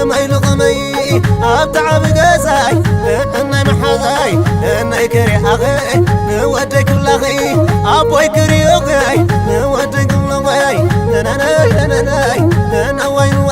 ማይ ንኸመይ ኣብቲ ዓቢ ገዛይ ንእናይ መሓዛይ ንእናይ ክሪኣኸ ንወደይ ክብላኸ ኣቦይ ክሪኦኸይ ንወደይ ክብሎኸይ ነነነይ ነነነይ ነነዋይ ንወ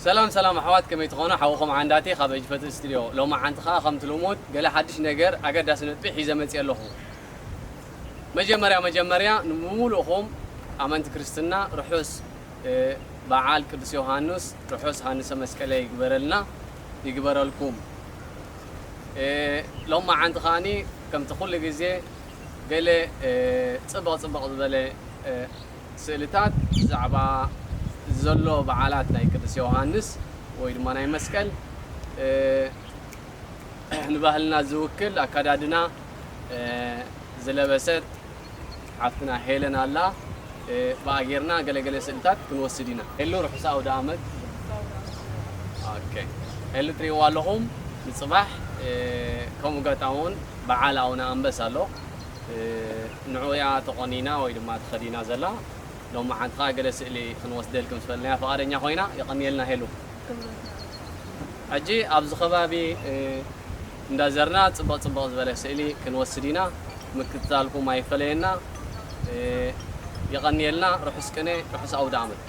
ሰላም ሰላም ኣሕዋት፣ ከመይ ትኾኑ? ሓውኹም ዓንዳቴ ካብ ኤጅፈት ስቱድዮ። ሎማዓንቲ ኸኣ ከምቲ ልሙድ ገለ ሓድሽ ነገር፣ ኣገዳሲ ነጥቢ ሒዘ መጽየ ኣለኹ። መጀመርያ መጀመርያ ንምሉእኹም ኣመንቲ ክርስትና ርሑስ፣ እ፣ በዓል ቅዱስ ዮሃንስ፣ ርሑስ ሃንሰ መስቀለ ይግበረልና፣ ይግበረልኩም። እ፣ ሎማዓንቲ ኸኣኒ ከምቲ ኩሉ ግዜ ገለ፣ እ፣ ጽብቕ ጽብቕ ዝበለ፣ እ፣ ስእልታት ብዛዕባ ዘሎ በዓላት ናይ ቅዱስ ዮሃንስ ወይ ድማ ናይ መስቀል፣ እ፣ ንባህልና ዝውክል ኣከዳድና፣ እ፣ ዝለበሰት ሓፍትና ሄለን ኣላ። እ፣ ብኣ ጌርና ገለገለ ስእልታት ክንወስድ ኢና። ሄሉ ርሑስ ኣውደ ኣመት። ኦኬ። ሄሉ ትሪእዋ ኣለኹም ንጽባሕ፣ እ፣ ከምኡ ገጣ እውን በዓል ኣቡነ ኣንበስ ኣሎ። እ፣ ንዑ እያ ተቖኒና ወይ ድማ ተኸዲና ዘላ። ሎማዓንቲ ኸኣ ገለ ስእሊ ክንወስደልኩም ምስ በልናያ ፍቓደኛ ኮይና፣ የቐንየልና ሄሉ። ሕጂ ኣብዚ ከባቢ፣ እ፣ እንዳዘርና ጽብቕ ጽብቕ ዝበለ ስእሊ ክንወስድ ኢና። ምክትታልኩም ኣይፈለየና። እ፣ የቐንየልና። ርሑስ ቅነ፣ ርሑስ ኣውደ ኣመት።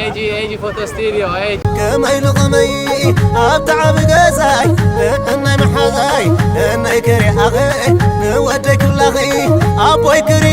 AG, AG Photo Studio, AG. ከመይ ንኸመይ ኣብቲ ዓቢ ገዛይ ንእናይ መሓዛይ እናይ ከሪኣኸ ንወደይ ክብላኸ ኣቦይ ክሪ